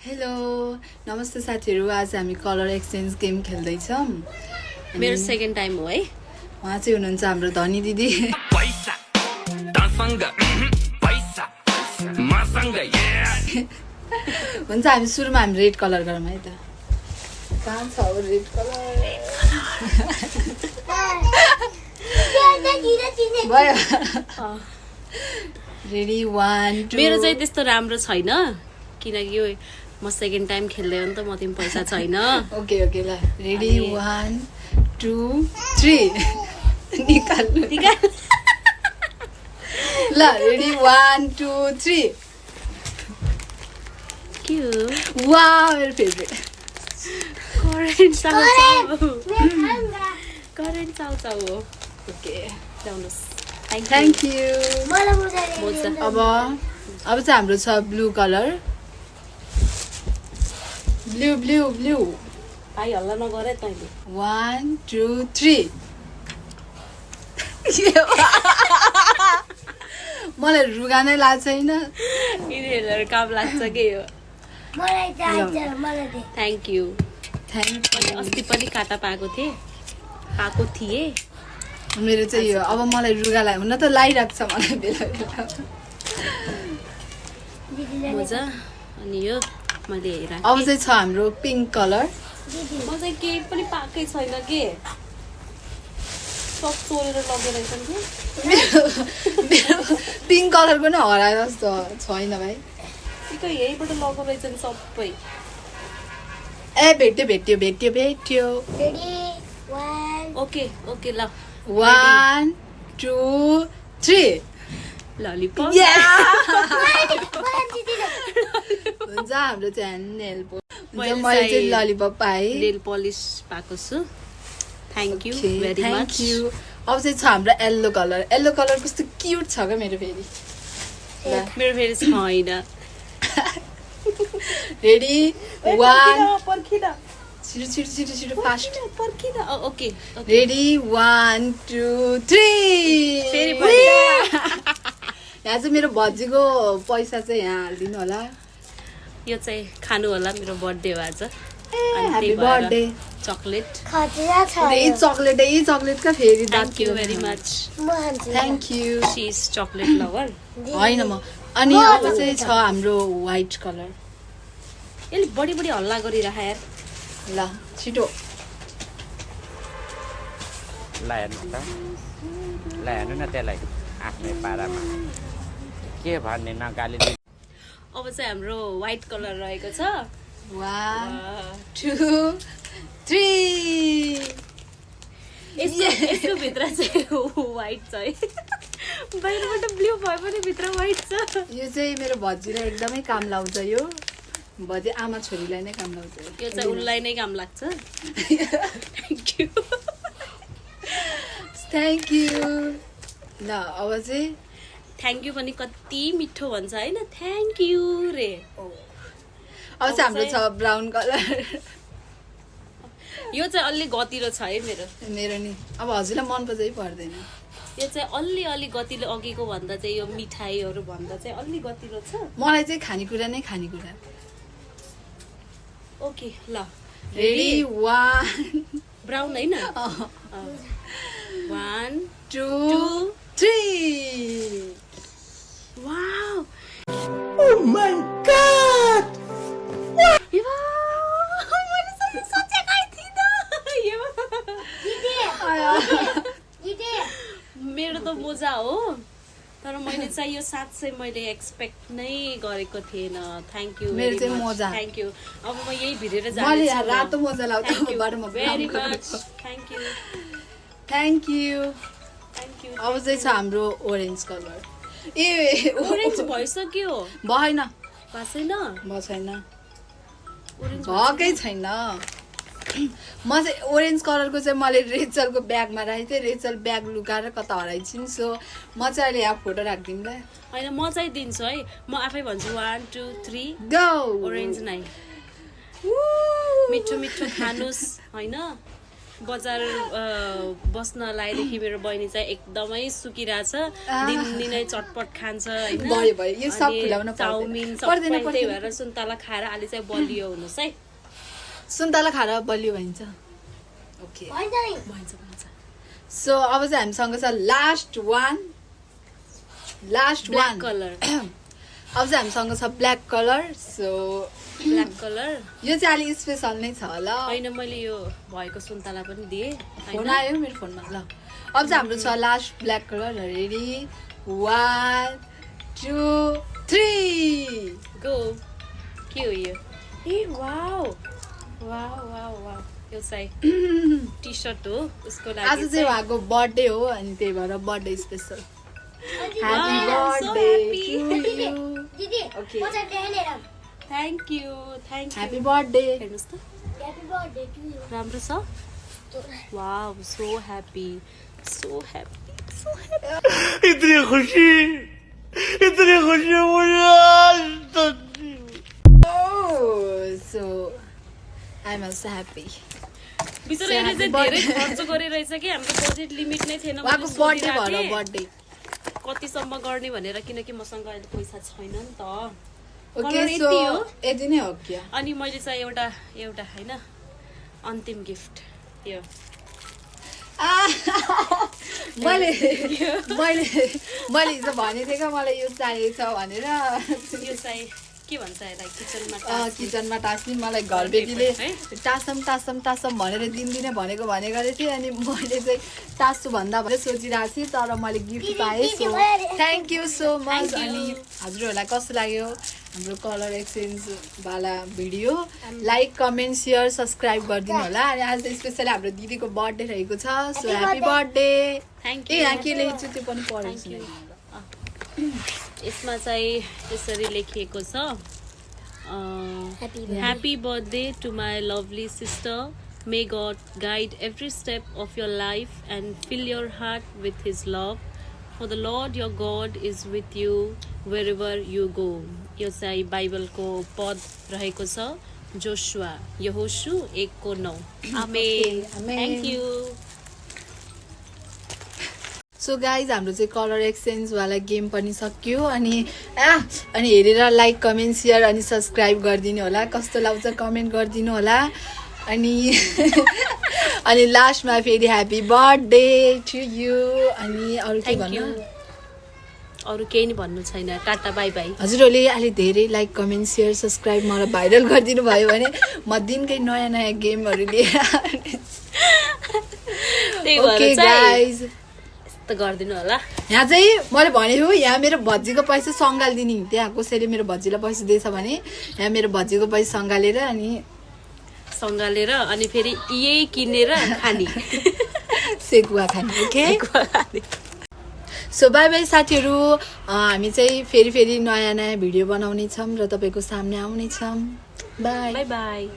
Hello नमस्ते साथीहरु आज हामी कलर एक्सचेन्ज गेम खेल्दै छौं मेरो सेकेन्ड टाइम हो है उहाँ चाहिँ हुनुहुन्छ हाम्रो धनी दिदी पैसा तसँग पैसा मसँग हुन्छ हामी सुरुमा हामी रेड कलर गरौँ है त कहाँ छ अब रेड कलर भयो रेडी 1 2 मेरो चाहिँ त्यस्तो राम्रो छैन किनकि यो म सेकेन्ड टाइम खेल्दै हो नि त म तिमी पैसा छैन ओके ओके ल रेडी 1 2 3 निकाल ल रेडी 1 2 3 के हो वाओ मेरो फेभरेट करेन्ट चाउ करेन्ट चाउ हो ओके ल्याउनुस् थ्याङ्क यू मोजा अब चाहिँ हाम्रो छ blue colour blue blue blue भाइ हल्ला नगरे तैँले 1 2 3 मलाई रुगा नै लाग्छ छैन यिनीहरू काम लाग्छ के हो थ्याङ्क यू अस्ति पनि काटा पाएको थिएँ मेरो चाहिँ यो अब मलाई रुगा लाग्यो हुन त लागिरहेको छ मलाई बेला बेला मोजा अनि यो मैले हेरेँ अब चाहिँ छ हाम्रो पिङ्क कलर म चाहिँ केही पनि पाएकै छैन के सब चोरेर लगेर मेरो पिङ्क कलर पनि हराए जस्तो छैन भाइ ठिकै यहीँबाट लगेर रहेछन् सबै ए भेट्यो भेट्यो भेट्यो भेट्यो ओके ओके ल 1 2 3 ललिपप हुन्छ हाम्रो चाहिँ नेल पोलिस मैले चाहिँ ललिपप पाएँ नेल पोलिस पाएको छु थ्याङ्क यू भेरी मच अब चाहिँ छ हाम्रो येल्लो कलर कस्तो क्युट छ क्या मेरो फेरि मेरो फेरि छैन रेडी 1 पर्खिन छिटो छिटो छिटो छिटो फास्ट पर्खिन ओके रेडी 1 2 3 फेरि यहाँ चाहिँ मेरो भजीको पैसा चाहिँ यहाँ हालिदिनु होला यो चाहिँ खानु होला मेरो बर्थडे हो आज ह्यापी बर्थडे चकलेट चकलेट का फेरि thank you very much thank you she is chocolate lover होइन म अनि अब चाहिँ छ हाम्रो व्हाइट कलर यसले बढी बढी हल्ला गरिरह यार ल छिटो ल हेर्नु त ल हेर्नु न त्यसलाई आफ्नै पारामा के भन्ने नगाली अब चाहिँ हाम्रो व्हाइट कलर रहेको छ 1 2 3 यसको भित्र चाहिँ व्हाइट छ है बाहिरबाट ब्लू भए पनि भित्र व्हाइट छ यो चाहिँ मेरो भजीलाई एकदमै काम लाउँछ यो भजी आमा छोरीलाई नै काम लाउँछ यो चाहिँ उनलाई नै काम लाग्छ थ्याङ्क यू थ्याङ्क यू ल अब चाहिँ थ्याङ्क यू पनि कति मिठो भन्छ होइन थ्याङ्क यू रे अब चाहिँ हाम्रो छ ब्राउन कलर यो चाहिँ अलि गतिलो छ है मेरो नि अब हजुरलाई मन पर्छ है पर्दैन यो चाहिँ अलि गतिलो अघिको भन्दा चाहिँ यो मिठाईहरू भन्दा चाहिँ अलि गतिलो छ मलाई चाहिँ खानेकुरा नै खानेकुरा ओके ल रेडी 1 ब्राउन होइन 1 2 3 वाउ Oh my god! मेरो त मोजा हो तर मैले चाहिँ यो साथ चाहिँ मैले एक्सपेक्ट नै गरेको थिएन थ्याङ्क यू मेरो चाहिँ मोजा थ्याङ्क यू अब म यही भिरेर मैले जान्छु रातो मोजा लाउँछु बाटोमा very much thank you thank you thank you अब चाहिँ छ हाम्रो ओरेन्ज कलर ए ओरेन्ज भइसक्यो भएन भएको छैन छैन ओरेन्ज भएकै छैन म चाहिँ ओरेन्ज कलरको चाहिँ मैले रेचलको ब्यागमा राखेको थिएँ रेचल ब्याग लुकाएर कता हराइछिन् सो म चाहिँ अहिले यहाँ फोटो राखिदिउँ ल होइन म चाहिँ दिन्छु है म आफै भन्छु 1 2 3 गो ओरेन्ज नै मिठो मिठो खानुस् होइन बजार बस्न लाएदेखि मेरो बहिनी चाहिँ एकदमै सुकिरहेछ दिनदिनै चटपट खान्छ हैन भयो भयो यो सब खुलाउन चाउमिन सबै त्यही भएर सुन्तला खाएर अलि चाहिँ बलियो हुनुस् है सुन्तला खाएर बलियो भन्छ ओके भन्छ सो अब चाहिँ हामीसँग छ लास्ट वान ब्ल्याक कलर अब चाहिँ हामीसँग छ black colour so black colour यो चाहिँ अलिक स्पेसल नै छ होला होइन मैले यो भएको सुन्तला पनि दिएँ फोन आयो मेरो फोनमा ल अब चाहिँ हाम्रो छ last black colour ready 1 2 3 go के हो यो ए वाउ वाउ वाउ वाउ यो चाहिँ टी सर्ट हो उसको लागि आज चाहिँ उहाँको बर्थडे हो अनि त्यही भएर birthday special happy birthday to you दिदी okay thank you happy birthday हेर्नुहोस् त ह्यापी बर्थडे टु यु राम्रो छ वाउ सो ह्याप्पी इतनी खुशी मुझे आज तक so I am also happy बिचरा यसले चाहिँ धेरै खर्च गरिरहेछ कि हाम्रो बजेट लिमिट नै थिएन उहाँको बर्थडे भएर बर्थडे कतिसम्म गर्ने भनेर किनकि मसँग अहिले पैसा छैन नि त ओके कलर सो यति हो यति नै हो क्या अनि मैले चाहिँ एउटा हैन अन्तिम गिफ्ट यो मैले हिजो भनेको थिएँ क्या मलाई यो चाहिएको छ भनेर यो चाहिँ के भन्छ यसलाई किचनमा टास्ने मलाई घर बेटीले टासम भनेर दिनदिनै भनेको गरेको थिएँ अनि मैले चाहिँ टास्छु भन्दा भनेर सोचिरहेको थिएँ तर मैले गिफ्ट पाएँ so thank you so much अनि हजुरहरूलाई कस्तो लाग्यो हाम्रो कलर एक्सचेन्ज वाला video like comment share subscribe गरिदिनु होला अनि आज स्पेसली हाम्रो दिदीको बर्थडे रहेको छ so happy birthday thank A you यहाँ के लेख्छु त्यो पनि पढाउँछु यसमा चाहिँ यसरी लेखिएको छ happy birthday to my lovely sister may God guide every step of your life and fill your heart with his love for the Lord your God is with you wherever you go यो चाहिँ बाइबलको पद रहेको छ Joshua यहोशु 1:9 amen thank you so guys हाम्रो चाहिँ colour exchange वाला गेम पनि सक्यो अनि हेरेर लाइक कमेन्ट सेयर अनि सब्सक्राइब गरिदिनु होला कस्तो लाग्छ कमेन्ट गरिदिनु होला अनि अनि लास्टमा फेरि ह्यापी बर्थडे टु यु अनि अरू के भन्नु अरू केही नि भन्नु छैन टाटा बाई बाई हजुरहरूले अलि धेरै लाइक कमेन्ट सेयर सब्सक्राइब मलाई भाइरल गरिदिनु भयो भने म दिनकै नयाँ नयाँ गेमहरू लिएर ओके गाइज त गरिदिनु होला यहाँ चाहिँ मैले भनेको यहाँ मेरो भज्जीको पैसा सङ्घालिदिने त्यहाँ कसैले मेरो भज्जीलाई पैसा दिएछ भने यहाँ मेरो भज्जीको पैसा सङ्घालेर अनि फेरि यही किनेर खाने सेकुवा खाने ओके सो बाई बाई साथीहरू हामी चाहिँ फेरि नयाँ नयाँ भिडियो बनाउने छौँ र तपाईँको सामने आउने छौँ बाई बाई बाई